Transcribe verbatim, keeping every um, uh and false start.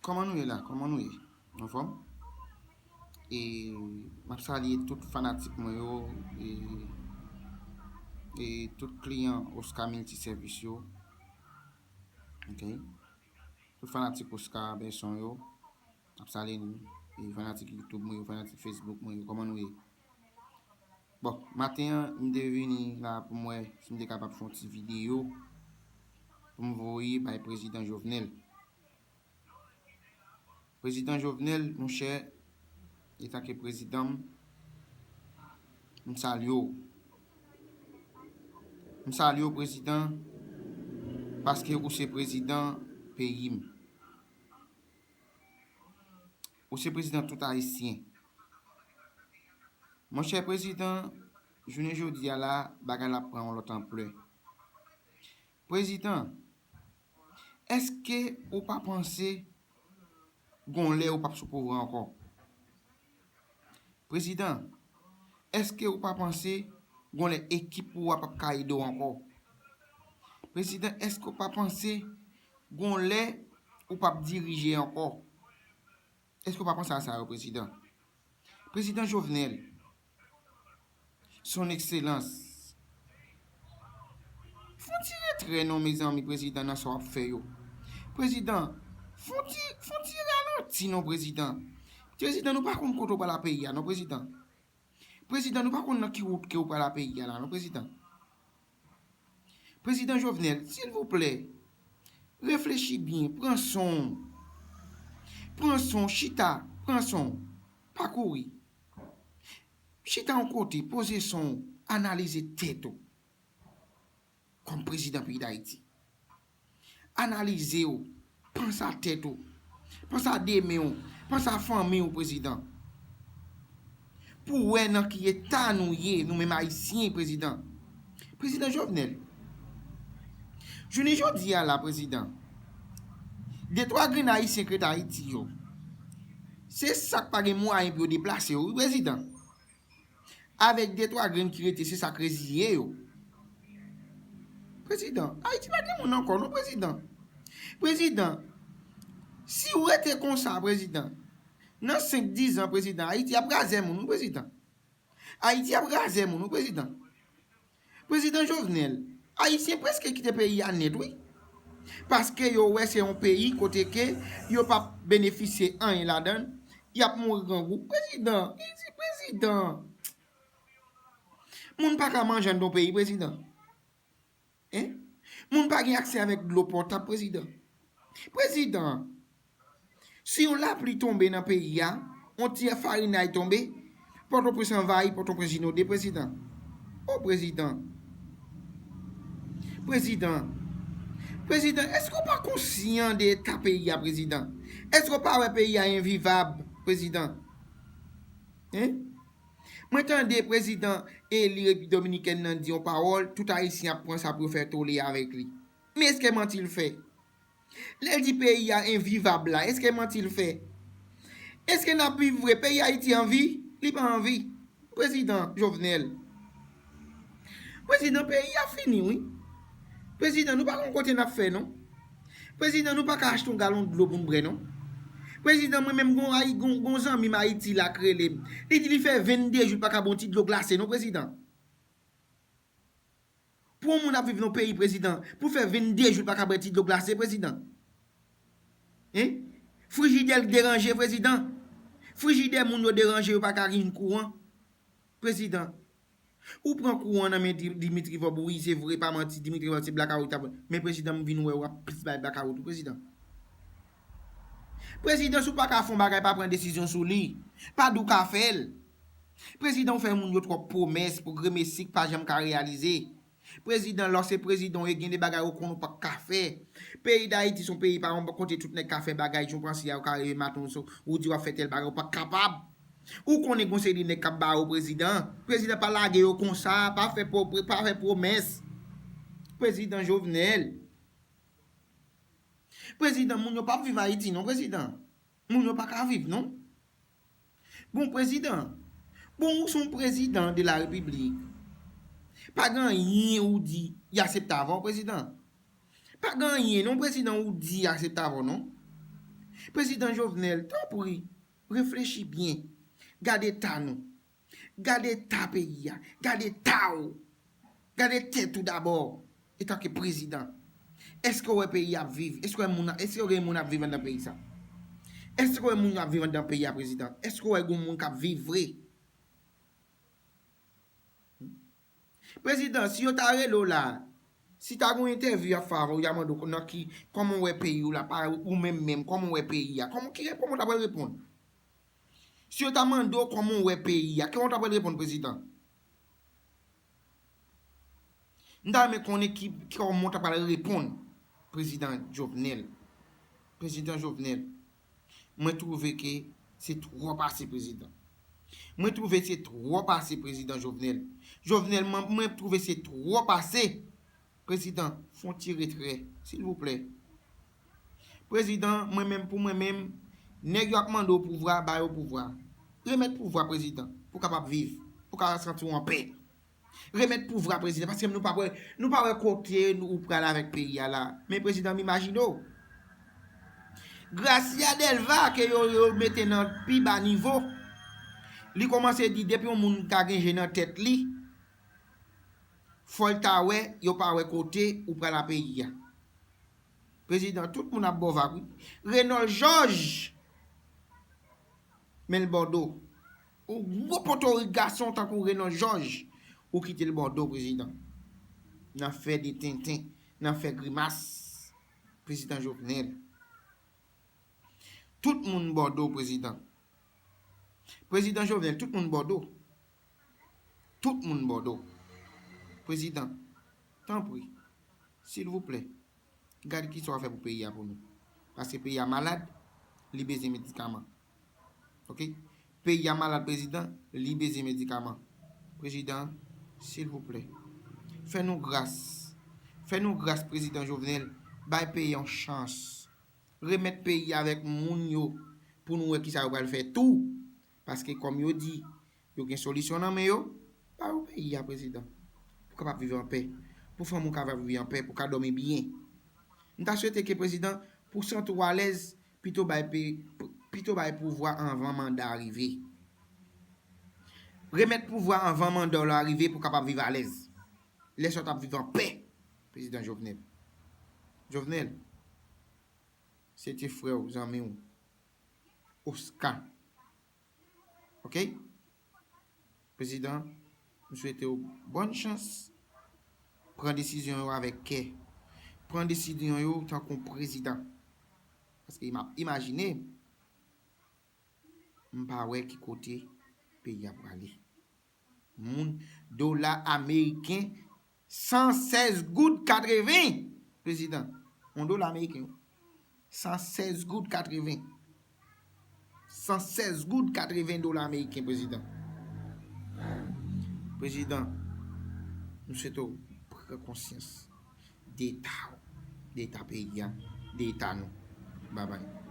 Kòman nou ye la? Kòman nou ye? Anfòm? E m ap salye tout fanatik mwen yo, e, e tout kliyan Oscar Multiservice yo. Ok? Tout fanatik Oscar Benson yo. M ap salye nou. E fanatik YouTube mwen yo, fanatik Facebook mwen yo, kòman nou ye? Bon, maten an, m te vini la pou m wè si m te kapab fè yon ti videyo pou m voye bay prezidan Jovenel. Prezidan Jovenel, monchè, etanke prezidan m, m salye w. M salye w, prezidan, paske ou se prezidan peyi m. Ou se prezidan tout Ayisyen. Monchè prezidan, jounen jodi a la, bagay la pran yon lòt anplè. Prezidan, èske ou pa panse gon lè ou p ap sou pouvwa ankò? Prezidan, èske ou pa panse gon lè ekip ou a p ap ka ede w ankò? Prezidan, èske ou pa panse gon lè ou p ap dirije ankò? Èske ou pa panse a sa yo, prezidan? Prezidan Jovenel, son ekselans, fon ti retrè non, mezanmi, prezidan, nan sa w ap fè yo. Prezidan, fon ti, fon ti ralanti non, prezidan. Prezidan, nou pa konn kote w pral a peyi a non, prezidan. Prezidan, nou pa konn nan ki wout ke w pral a peyi a la non, prezidan. Prezidan Jovenel, silvouplè, reflechi byen, pran son w. Pran son w, chita, pran son w. Pa kouri. Chita yon kote, poze son w, analize tèt ou. Kòm prezidan peyi Dayiti. Analize w, panse a tèt ou, panse a demen w, panse a fanmi w, prezidan. Pou w wè nan ki eta nou ye, nou menm Ayisyen, prezidan. Prezidan Jovenel, jounen jodi a la, prezidan, de twa grenn Ayisyen k ret Ayiti yo, se sa k pa gen mwayen pou yo deplase yo, wi, prezidan. Avèk de twa grenn ki rete, se sa k reziye yo. Prezidan, Ayiti pa gen moun ankò non, prezidan. Prezidan, si w rete konsa, prezidan, nan senk, diz an, prezidan, Ayiti ap razè moun, wi, prezidan. Ayiti ap razè moun, wi, prezidan. Prezidan Jovenel, Ayisyen prèske kite peyi a nèt, wi. Paske yo wè se yon peyi kote ke yo p ap benefisye anyen ladan l, y ap mouri grangou. Prezidan, Ayiti, prezidan. Moun pa ka manje anndan yon peyi, prezidan. Hein? Moun pa gen aksè avèk dlo potab, prezidan. Prezidan, si yon lapli tonbe nan peyi a, yon ti farinay tonbe, Pòtoprens anvayi, Pòtoprens inonde, prezidan. O prezidan. Prezidan. Prezidan, èske w pa konsyan de eta peyi a, prezidan? Èske w pa wè peyi a envivab, prezidan? Hein? Mwen tande prezidan eli Repiblik Dominikèn nan di yon pawòl, tout Ayisyen ap pran sa pou yo fè tole avèk li. Men èske manti l fè? Lè l di peyi a envivab la, èske manti l fè? Èske n ap viv vre? Peyi Ayiti anvi? Li pa anvi. Prezidan Jovenel. Prezidan, peyi a fini, wi. Prezidan, nou pa konn kote n ap fè, non. Prezidan, nou pa ka achte yon galon dlo pou n bwè, non. Prezidan, mwen menm gon, ay, gon, gon zanmi m Ayiti la k rele m. Li di li fè venndezou l pa ka bwè yon ti dlo glase, non, prezidan. Pou yon moun ap viv nan peyi, prezidan, pou fè venndezou l pa ka bwè ti dlo glase, prezidan. Hein? Frijidè l deranje, prezidan. Frijidè moun yo deranje, yo pa ka gen kouran. Prezidan, ou pran kouran nan men Di-, Dimitri Vorbe, wi, se vre, pa manti, Dimitri Vorbe se blakawout ap. Men prezidan, m vin wè w ap plis bay blakawout, wi, prezidan. Prezidan, si w pa ka fè yon bagay, pa pran desizyon sou li. Pa di w ka fè l. Prezidan, ou fè moun yo twòp pwomès pou grenmesi k pa janm ka reyalize. Prezidan, lè w se prezidan, w gen de bagay ou konnen ou pa ka fè. Peyi Dayiti se yon peyi pa yon kote tout nèg ka fè bagay, jan w panse a, ou ka reve maten, ou so-, ou di w ap fè tèl bagay, ou pa kapab. Ou konnen gon seri de nèg k ap ba ou prezidan. Prezidan, pa lage yo konsa, pa fè pwo-, pa fè pwomès. Prezidan Jovenel. Prezidan, moun yo p ap viv Ayiti non, prezidan. Moun yo pa ka viv non. Bon, prezidan, bon, ou se yon prezidan de la repiblik. Pa gen anyen ou di y aksepte avè w, prezidan. Pa gen anyen non, prezidan, ou di y aksepte avè w non. Prezidan Jovenel, tanpri, reflechi byen. Gade eta nou. Gade eta peyi a. Gade eta w. Gade tèt ou dabò. Etanke prezidan, èske w wè peyi a ap viv? Èske w wè moun, èske w gen moun ap viv anndan peyi sa? Èske w wè moun ap viv anndan peyi a, prezidan? Èske w wè gen moun k ap viv vre? Prezidan, si yo ta rele w la, si ta gen yon entèvyou y ap fè avè w, y a mande w nan ki, kòman w wè peyi w la, pa ou menm menm, kòman w wè peyi a, kòman, ki, kòman w ta pral reponn? Si yo ta mande w kòman w wè peyi a, kòman w ta pral reponn, prezidan? M ta renmen konnen ki, kòman w ta pral reponn, prezidan Jovenel. Prezidan Jovenel, mwen twouve ke se twòp ase, prezidan. Mwen twouve se twòp ase, prezidan Jovenel. Jovenel, mwen, mwen twouve se twòp ase. Prezidan, fè yon ti retrè, silvouplè. Prezidan, mwen menm, pou mwen menm, nèg yo ap mande w pouvwa, ba yo pouvwa. Remèt pouvwa, prezidan, pou w kapab viv, pou w ka santi w anpè. Remèt pouvwa, prezidan, paske nou pa wè, nou pa wè kote nou, ou pral avèk peyi a la. Men prezidan, m imajine w. Gracia Delva, ke yo, yo mete nan pi ba nivo, li kòmanse di depi yon moun ka gen je nan tèt li, fò l ta wè, yo pa wè kote ou pral a peyi a. Prezidan, tout moun ap ba w vag, wi. Renòl Jòj, men l ba w do. Yon gwo potorik gason tankou Renòl Jòj, ou kite l ba w do, prezidan. Nan fè de tenten, nan fè grimas, prezidan Jovenel. Tout moun ba w do, prezidan. Prezidan Jovenel, tout moun ba w do. Tout moun ba w do. Prezidan, tanpri, silvouplè, gad kisa w a fè pou peyi a pou nou. Paske peyi a malad, li bezwen medikaman. Oke? Peyi a malad, prezidan, li bezwen medikaman. Prezidan, silvouplè, fè nou gras. Fè nou gras, prezidan Jovenel, bay peyi a yon chans. Remèt peyi a avèk moun yo pou nou wè kisa yo pral fè tou. Paske kòm yo di, yo gen solisyon nan men yo, ba yo peyi a, prezidan. Pou w kapab viv anpè. Pou fanmi w kapab viv anpè, pou w ka dòmi byen. M ta swete ke prezidan, pou w santi w alèz, pito bay pe-, pito bay pouvwa anvan manda a rive. Remèt pouvwa anvan manda w la rive pou w kapab viv alèz. Lè sa w t ap viv anpè, prezidan Jovenel. Jovenel, se te frè w, zanmi w, Oscar. Oke? Prezidan, m swete w bòn chans. Pran desizyon yo avèk kè. Pran desizyon yo tankou yon prezidan. Paske m ap imajine, m pa wè ki kote peyi a prale. Moun, dola ameriken, san sèz goud katreven, prezidan. Yon dola ameriken, wi. San sèz goud katreven. San sèz goud katreven dola ameriken, prezidan. Prezidan, m swete w pran konsyans de eta w, de eta peyi a, de eta nou. Babay.